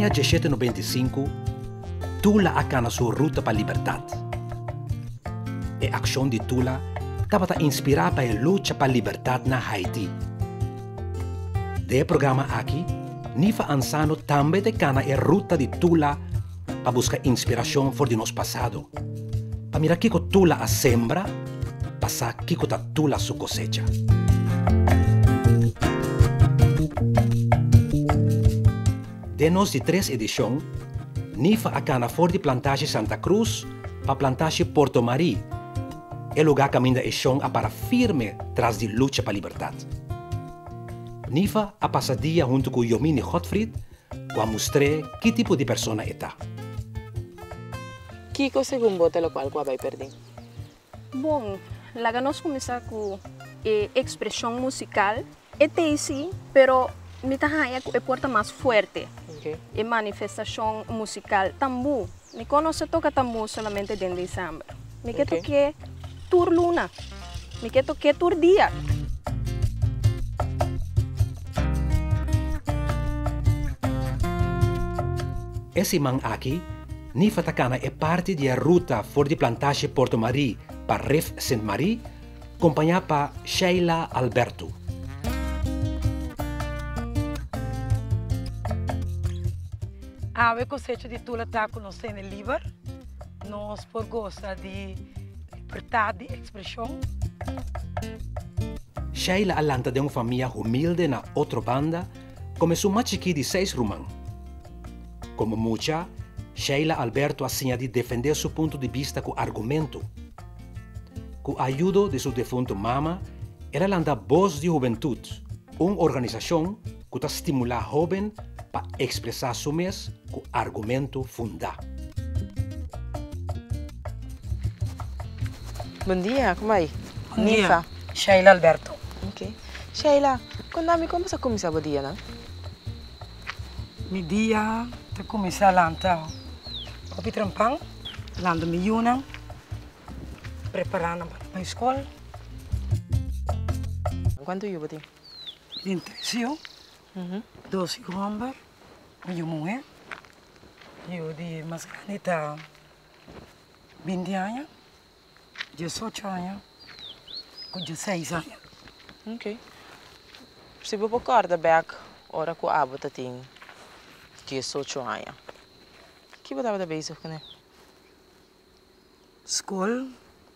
Aña 1795, Tula a kana su ruta pa libertat. E akshon di Tula tabata inspirá pa e lucha pa libertat na Haiti. Den e programa aki, Nifa Ansano tambe ta kana e ruta di Tula pa buska inspirashon for di nos pasado, pa mira kiko Tula a sembra, pa sa kiko ta Tula su kosecha. Den nos di tres edishon, Nifa a kana for di Plantashi Santa Cruz pa Plantashi Porto Marie, e lugá kaminda e shon a para firme tras di lucha pa libertat. Nifa a pasa dia huntu ku Yomini Godfried ku a mustr'é ki tipo di persona e ta. Kiko segun bo ta lokual ku a bai pèrdí? Bon, laga nos kuminsá ku e ekspreshon musikal. E t'ei sí, pero mi ta haña ku e por ta mas fuerte, e manifestashon musikal. Tambú, mi konosé toka tambú solamente den desèmber. Mi ke tok'é tur luna, mi ke tok'é tur dia. E siman aki, Nifa ta kana e parti di e ruta for di Plantashi Porto Marie pa Rif Sint Marie, kompañá pa Sheila Alberto. Awe kosecha di Tula ta ku nos tene liber. Nos por gosa di libertat di ekspreshon. Sheila a lanta den un famia humilde na Otrobanda komo esun mas chikí di seis ruman. Komo mucha, Sheila Alberto a siña di defendé su punto di bista ku argumentu. Ku ayudo di su defuntu mama, el a lanta Bos di Hubentut, un organisashon ku ta stimulá hóben pa ekspresá su mes ku argumentu fundá. Bon dia, kon bai? Bon dia, Sheila Alberto. Ok. Sheila, konta mi kon bo sa kuminsá bo dianan? Mi dia ta kuminsá lanta hopi trempan, lanta mi yunan, prepará nan pa bai skol. Kuantu yu bo tin? Mi tin tres yu, dos yu hòmber, un yu muhé. Yu di mas grandi ta binti aña, diesocho aña ku dieseis aña. Ok. Si bo por kòrda bèk ora ku abo ta tin diesocho aña, ki bo tabata bezig kuné? Skol,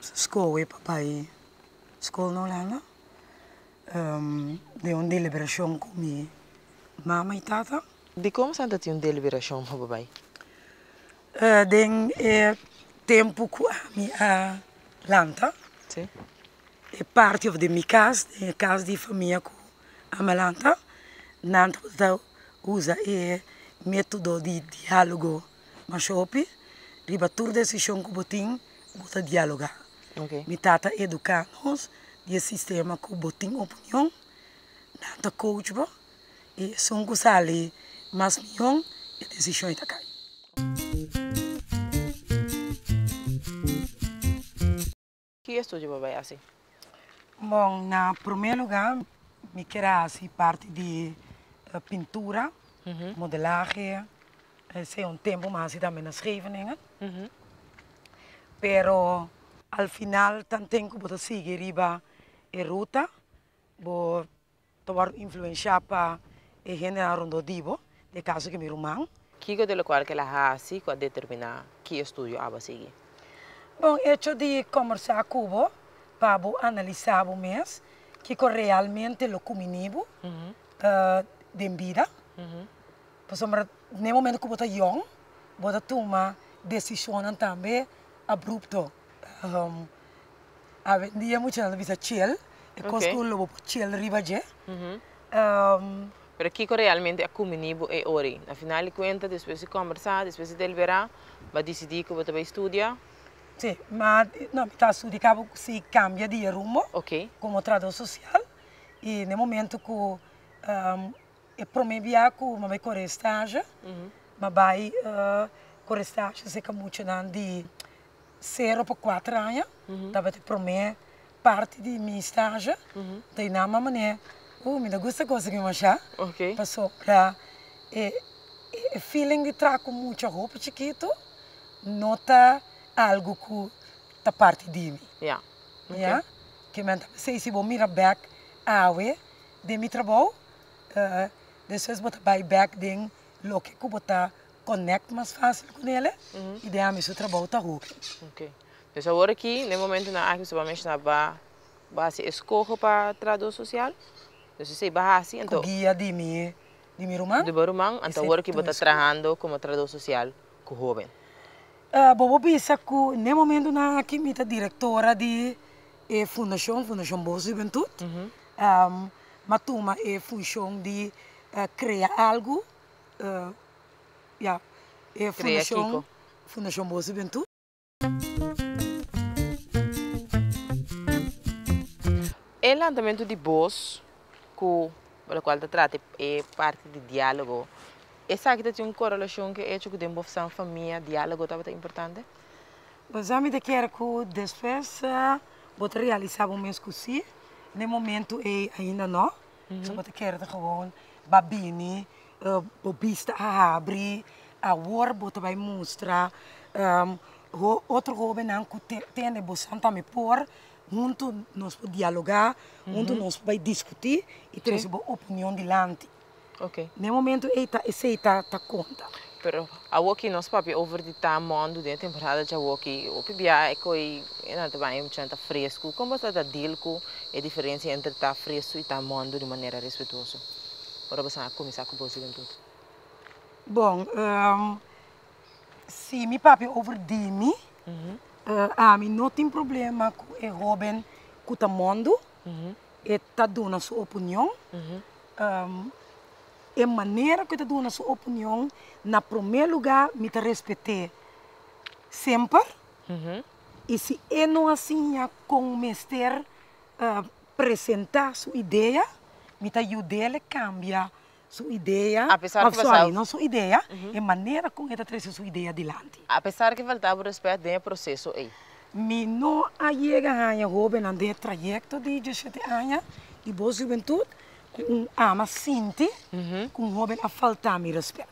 skohe pa bai skol na Hulanda, den un deliberashon ku mi mama i tata. Dikon boso ta tin un deliberashon pa bo bai? Den e tempu ku ami a lanta, e parti of den mi kas, den e kas di famia ku ami a lanta, nan tabata usa e metodo di dialogo masha hopi. Riba tur desishon ku bo tin, bo ta dialogá. Mi tata eduká nos di e sistema ku bo tin opinion, nan ta coach bo. I esun ku sali mas mihó, e desishon ei ta kai. Ki estudio bo bai hasi? Bon, na promé lugá mi kier a hasi parti di pintura, modelahe, esei un tempu mi a hasi tambe na Scheveningen. Pero al final tanten ku bo ta sigui riba e ruta, bo Ta wòrdu influenshá pa e hendenan rondó di bo, den e kaso ku mi ruman. Kiko di lokual ku el a hasi ku a determiná ki estudio abo a sigui? Bon, echo di kòmbersá ku bo pa bo analisá bo mes kiko realmente lo kuminí bo den bida. Pasobra na e momento ku bo ta yòn, bo ta tuma desishonnan tambe abrupto. Awendia muchanan ta bisa chel, e kos ku lo bo por chel riba dje. Pero kiko realmente a kumbiní bo e ora ei? Na final di kuenta, despues di kòmbersá, despues di deliberá, bo a disidí ku bo ta bai studia? Sí, ma no, mi ta studia kaba si kambia di e rumbo komo trahadó sosial i na e momento ku e promé bia ku mi a bai kore e stage, mi a bai kore stage serka muchanan di Sero pa kuater aña tabata e promé parti di mi stage. Ta i nan mama ne, mi ta gusta kos aki masha, pasobra e E feeling di traha ku mucha hopi chikitu no ta algu ku ta parti di mi. Ya. Ya. Ke men ta p'esei si bo mira bèk awe den mi trabou, despues bo ta bai bèk den loke ku bo ta connect mas fácil ku nele i den ami su trabou ta hopi. Ok. Dus awor aki, den momentunan aki bo a menshoná ba bo hasi eskoho pa trahadó sosial. Dus esei bo a hasi anto. Ku guia di mi di mi ruman. Di bo ruman, anto awor aki bo ta trahando komo trahadó sosial ku hóben. Bo por bisa ku n'e momentunan aki mi ta direktora di e fundashon, Fundashon Bos Hubentut. Mi a tuma e funshon di krea algu, ya, e fundashon, Fundashon Bos Hubentut. E lantamentu di bos ku lokual ta trata e parti di diálogo, esaki ta tin un korelashon ku e echo ku den bo san famia diálogo tabata importante? Bo sa mi ta kere ku despues bo ta realisá bo mes ku sí, na e momentu ei ainda no, so bo ta kere ta gewoon ba bini bo bista a habri, awor bo ta bai mustra otro hóbennan ku tende bo san tambe por Huntu nos por dialogá, huntu nos por bai diskutí i trese bo opinion dilanti. Na e momento ei ta esei ta ta konta. Pero awoki nos papia over di ta mòndu den e temporada djawoki, hopi bia e koi e nan ta bai mucha ta fresku. Kon bo ta ta deal ku e diferensia entre ta fresku i ta mòndu di un manera respetuoso ora bo sa kuminsá ku bo hubentut? Bon, si mi papia over di mi, Ami no tin problema ku e hóben ku ta mundu, e ta duna su opinion. E manera ku e ta duna su opinion, na promé lugá mi ta respet'é semper. I si e no a siña kon mester presentá su idea, mi ta yud'é kambia Su idea, A pesar of ku sorry, no su idea, e manera kon e ta trese su idea dilanti. A pesar ku faltaba bo respet den e proseso ei. Mi no a yega haña hóbennan den e trayekto di diesshete aña di bo hubentut ku un ama sinti ku un hóben a falta mi respet.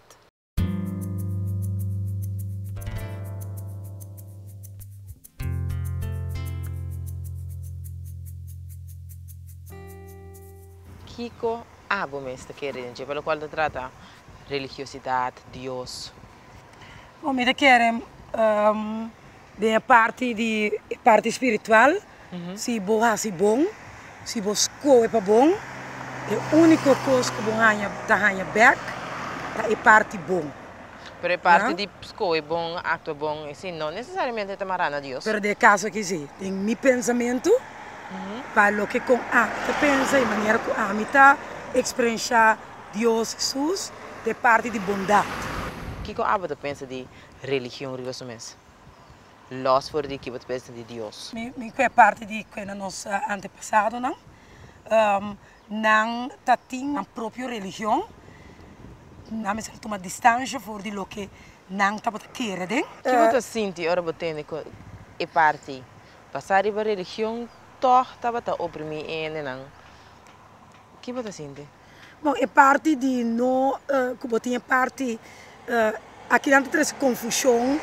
Kiko abo mes ta kere den dje pa lokual ta trata religiosidat, Dios? Bo mi ta kere den e parti di e parti spiritual, si bo hasi bon, si bo skohe pa bon, e úniko kos ku bo haña ta haña bèk ta e parti bon. Pero e parti di skohe bon, aktua bon, esei no nesesariamente ta mará na Dios. Pero den e kaso aki si, den mi pensamentu, pa loke kon ami ta pensa i manera ku ami ta eksperenshá Dios, Hesus, ta e parti di bondat. Kiko abo ta pensa di religion riba su mes? Lòs for di ki bo ta pensa di Dios? Mi ku e parti di ku na nos antepasadonan, Nan ta tin nan propio religion, nan mester tuma distansha for di loke nan tabata kere den. Ki bo ta sinti ora bo tende ku e parti basá riba religion tòg tabata oprimí e hendenan? Ki bo ta sinti? Bon, e parti di no ku bo tin e parti aki nan ta trese konfushon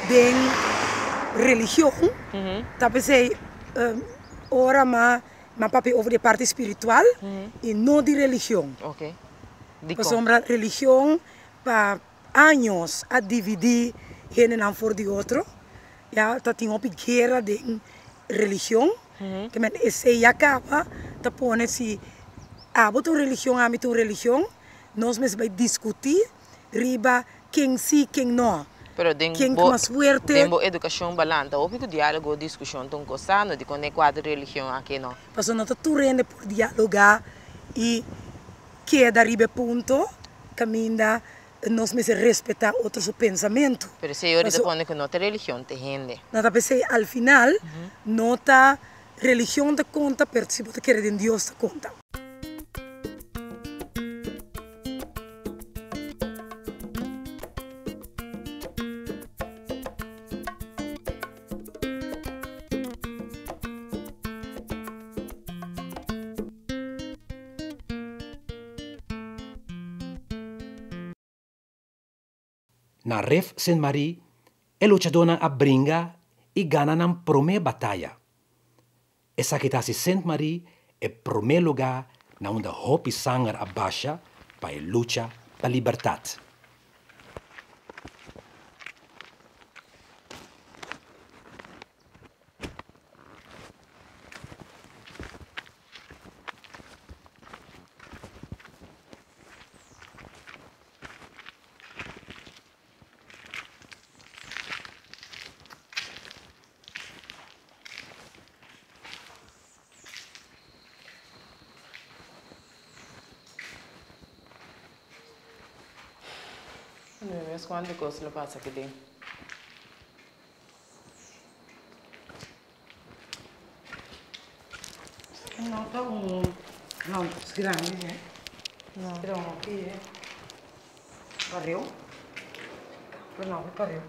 den religion, ta p'esei ora ma Ma papia over di e parti spiritual y no di religion. Pasobra religion pa años a dividi hendenan for di otro. Ya ta tin hopi guera den religion. Ke men esey ya caba ta pone si abo ta un religion ami ta un religion nos mester bay discuti riba ken si ken no. Pero den Ken bo mas fuerte. den bo edukashon balanta hopi ku diálogo o diskushon ta un kos sano dikon den kuadro di religion aki no. Pasobra no ta tur hende por dialogá i keda riba e punto kaminda nos mester respetá otro su pensamentu. Pero esei ora ta pone ku no ta religion ta hende. No ta p'esei al final no ta religion ta konta pero si bo ta kere den Dios ta konta. Na Ref Sint Marie e luchadónan a bringa i gana nan promé bataya. Esaki ta hasi Sint Marie e promé lugá na unda hopi sanger a basha pa e lucha pa libertat. Mi mes cuanto cos lo pasa aki den. No ta un lantus grandi ne. No. Pero hopi pareu. Pero no hopi pareu.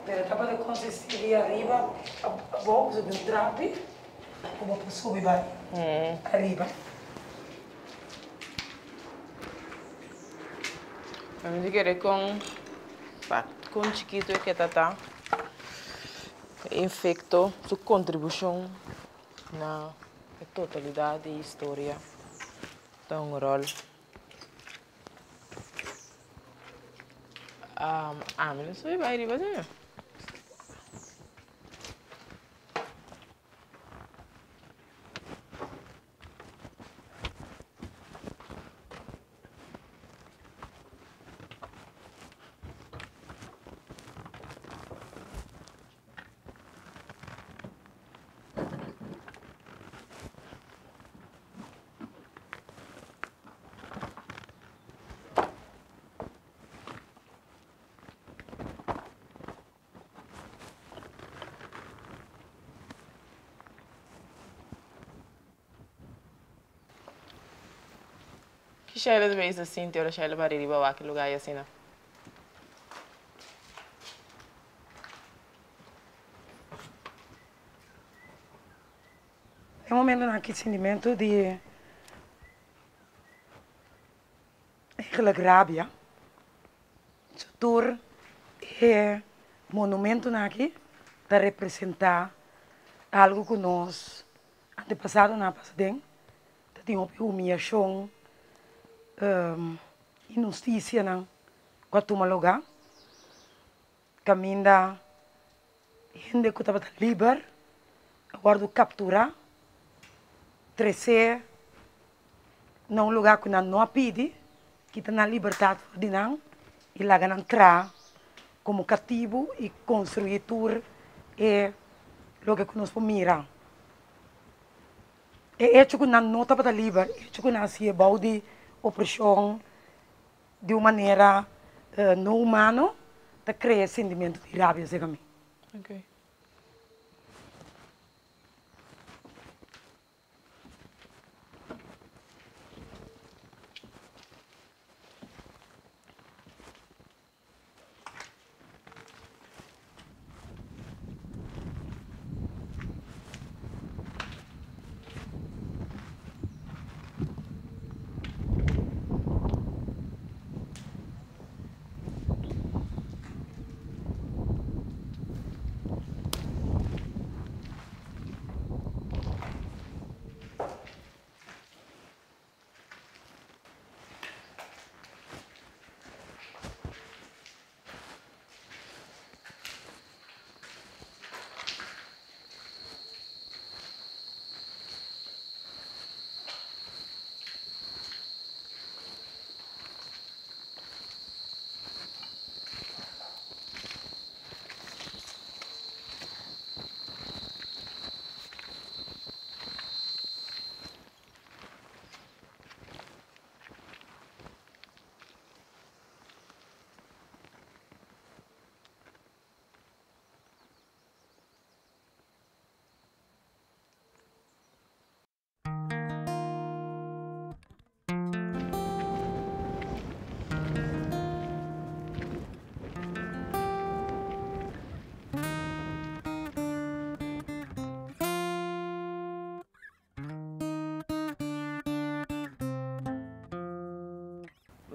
Pero tabata consisti di ariba abou, pasobra di un trapi cu bo por subi bai ariba. Mi ta kere kon kon chikitu e keda ta e efekto, su kontribushon na e totalidat di historia ta un ròl. Ami no sabi bai riba dje. Ki Sheila ta bisa sinti ora Sheila bari riba wak e lugar ei asina? E momentonan ki sintimentu di eigenlijk rabia. So tur e monumentonan aki ta representa algo ku nos antepasadonan a pasa den. Ta tin hopi humiyashon, inhustisianan ku a tuma lugá. Kaminda hende ku tabata liber a wòrdu kapturá, tresé na un lugá ku nan no a pidi, kita nan libertat for di nan i laga nan traha komo katibu i konstruí tur e loke ku nos por mira. E echo ku nan no tabata liber, e echo ku nan a siña bou di opreshon di un manera no humano, ta krea e sentimentu di rabia serka mi.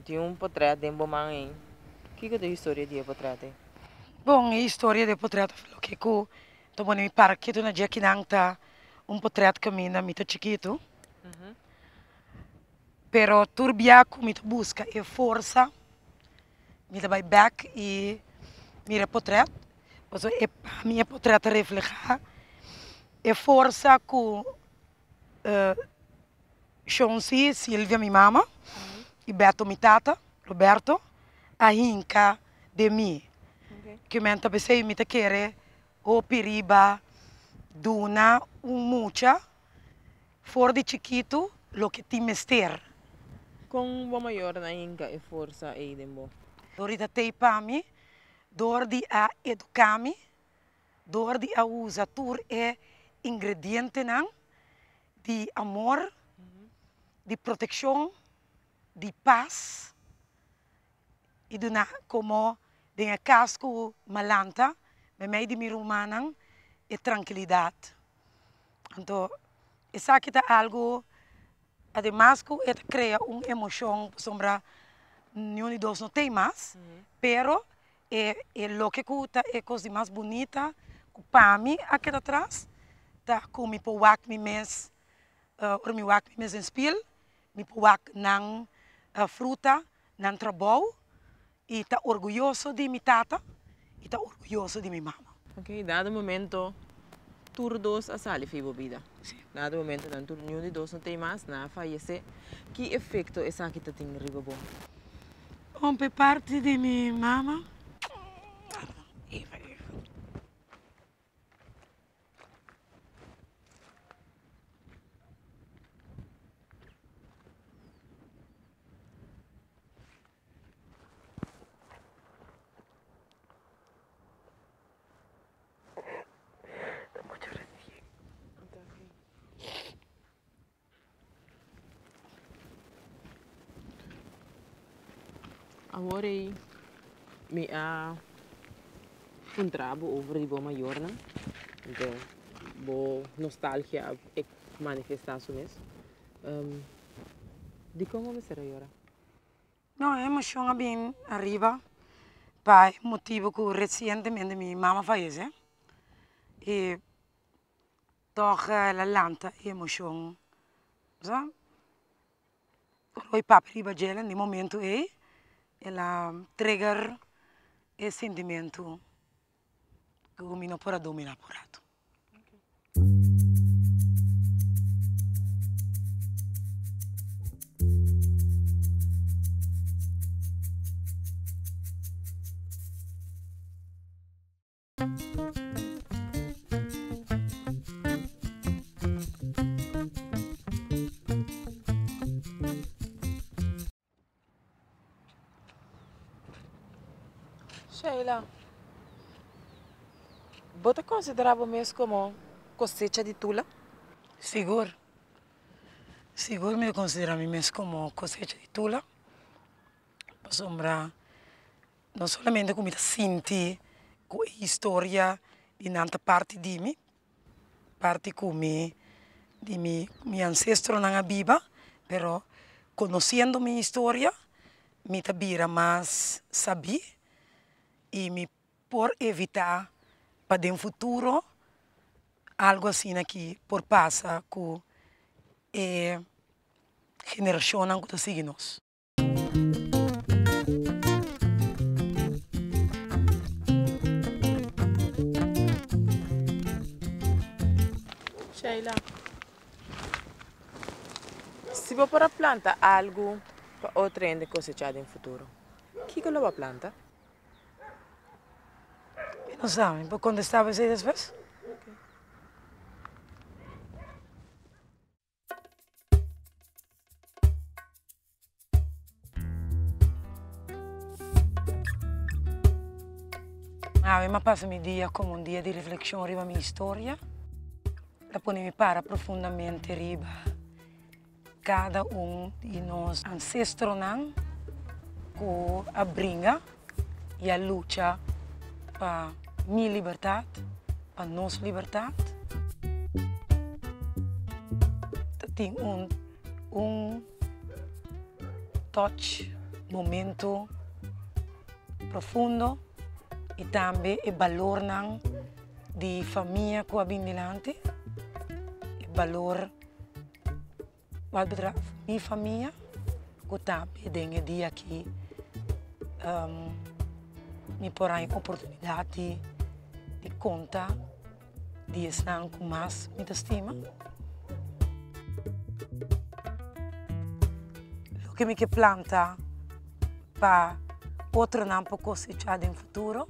Tin un potrèt den bo man ei. Kiko ta e historia di e potrèt ei? Bon, e historia di e potrèt ta loke ku ta pone mi para ketu na dje kinan ta un potrèt kaminda mi ta chikitu. Pero tur bia ku mi ta buska e forsa, mi ta bai bèk i mira e potrèt, pasobra e pa mi e potrèt ta reflehá e forsa ku Shonsi, Silvia mi mama i Beto mi tata, Roberto, a hinka den mi. Ke men ta p'esei mi ta kere hopi riba duna un mucha for di chikitu loke tin mester. Kon bo mayornan a hinka e forsa ei den bo? Dor di ta tei pa mi, dor di a eduká mi, Dor di a usa tur e ingredientenan di amor, di protekshon, di pas i duna komo den e kas ku malanta meimei di mi rumannan e trankilidat. Anto esaki ta algu ademas ku e ta krea un emoshon pasobra niun di dos no tei mas, pero E e loke ku ta e kos di mas bunita ku pa mi a keda tras ta ku mi por wak mi mes ora mi wak mi mes den spil mi por wak nan fruta, nan trabou i ta orguyoso di mi tata i ta orguyoso di mi mama. Ok, dado momento tur dos a sali fi bo bida. Dado momento nan tur niun di dos no tei mas, nan a fayesé. Ki efekto esaki ta tin riba bo? Bon, p'e parti di mi mama, even, even. Awor ei mi a puntra bo over di bo mayornan, anto bo nostalgia a manifesta su mes. Dikon bo mester a yora? No, e emocion a bin ariba pa e motibo cu recientemente mi mama fayece y tog el a lanta e emocion, sa, ora hoy papia riba djel den e momento ey el a trigger e sentimento cu mi no por a domina por rato. Sheila, bo ta konsiderá bo mes komo kosecha di Tula? Sigur. Sigur mi ta konsiderá mi mes komo kosecha di Tula, pasobra no solamente ku mi ta sinti ku e historia di nan ta parti di mi, parti ku mi di mi mi ancestronan a biba, pero konosiendo mi historia mi ta bira mas sabí i mi por evitá pa den futuro algu asina aki por pasa ku e generashonnan ku ta sigui nos. Sheila, si bo por a planta algu pa otro hende kosechá den futuro, kiko lo bo a planta? Mi no sa, mi por kontestá bo esei despues? Awe mi a pasa mi dia komo un dia di reflekshon riba mi historia. Ta pone mi para profundamente riba kada un di nos ansestronan ku a bringa i a lucha pa mi libertat, pa nos libertat. Ta tin un un touch. momento profundo i tambe e balornan di famia ku a bin dilanti, e balor wat betreft mi famia ku tambe den e dia aki mi por haña oportunidat di di konta di esnan ku mas mi ta stima. Loke mi ke planta pa otronan por kosechá den futuro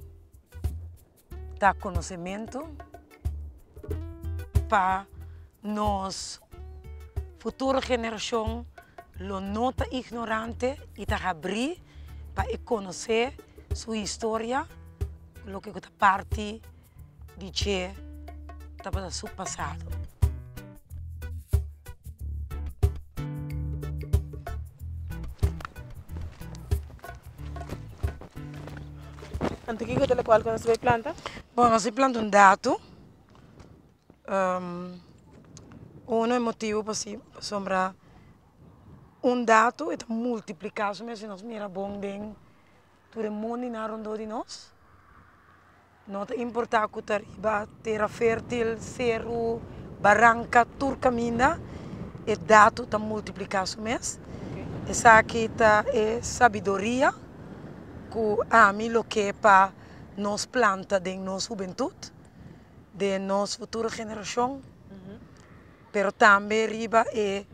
ta konosementu pa nos futuro generashon lo no ta ignorante i ta habrí pa e konosé su historia, loke ku ta parti di dje tabata su pasado. Anto kiko ta lokual ku nos bai planta? Bon, nos bai planta un datu. Uno e motibu pasobra pasobra un datu e ta multipliká su mes si nos mira bon den tur e mondinan rondó di nos. No ta importá ku ta riba tera fértil, seru, baranka, tur kaminda e datu ta multipliká su mes. Esaki ta e sabiduria ku ami lo ke pa nos planta den nos hubentut, den nos futuro generashon, pero tambe riba e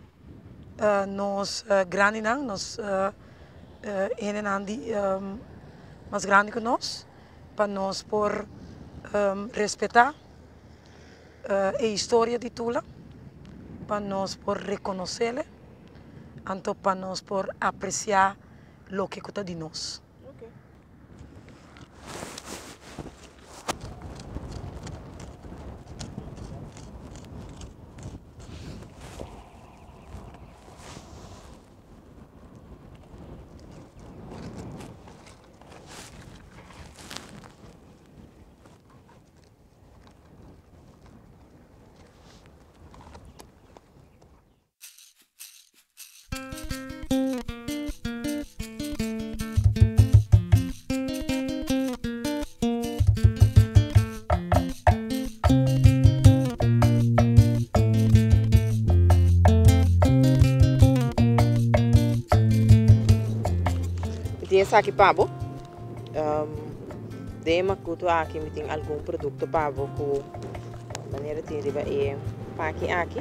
nos grandinan, nos hendenan di mas grandi ku nos. Pa nos por respetá e historia di Tula, pa nos por rekonosele, anto pa nos por apresiá loke ku ta di nos. Mi tin esaki pa bo. Den e makutu aki mi tin algun produkto pa bo ku manera tin riba e paki aki.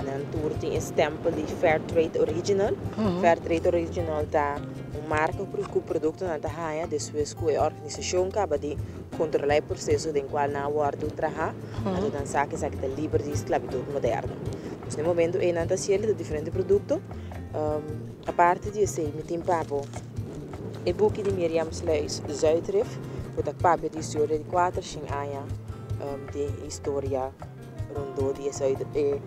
Nan tur tin e stempel di Fair Trade Original. Fair Trade Original ta un marka ku produktonan ta haña despues ku e organisashon kaba di kontrolá e proseso den kual nan a wòrdu trahá. Anto nan sa ku esaki ta liber di sklabitut moderno. Dus na e momento ei nan ta hasiel ta diferente produkto. Aparte di esei mi tin pa bo e buki di Miriam Sluis Zuidrif ku ta papia di historia di kuater shin aña di historia rondó di e Zuid e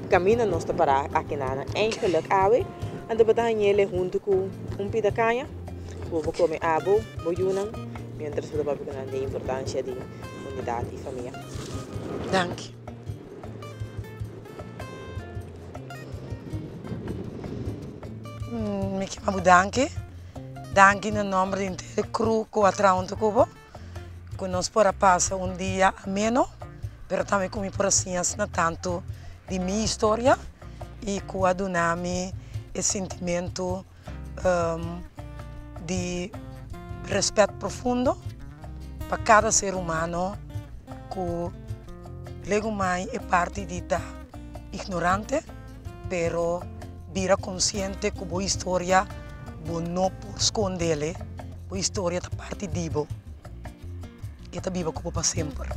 kaminda nos ta pará akinan. Eigenlik awe anto bo ta hañ'el huntu ku un pida kaña ku bo por kome abo bo yunan miéntras bo ta papia ku nan di e importansia di unidat i famia. Danki. Mi kima bo danki. Danki na nomber di henter e crew ku a traha huntu ku bo, ku nos por a pasa un dia ameno, pero tambe ku mi por a siña asina tantu di mi historia i ku a duna mi e sintimentu di rèspèt profundo pa kada ser humano ku legumai e parti di ta ignorante pero bira konsiente ku bo historia bo no por skondele, bo historia ta parti di bo, e ta biba ku bo pa semper.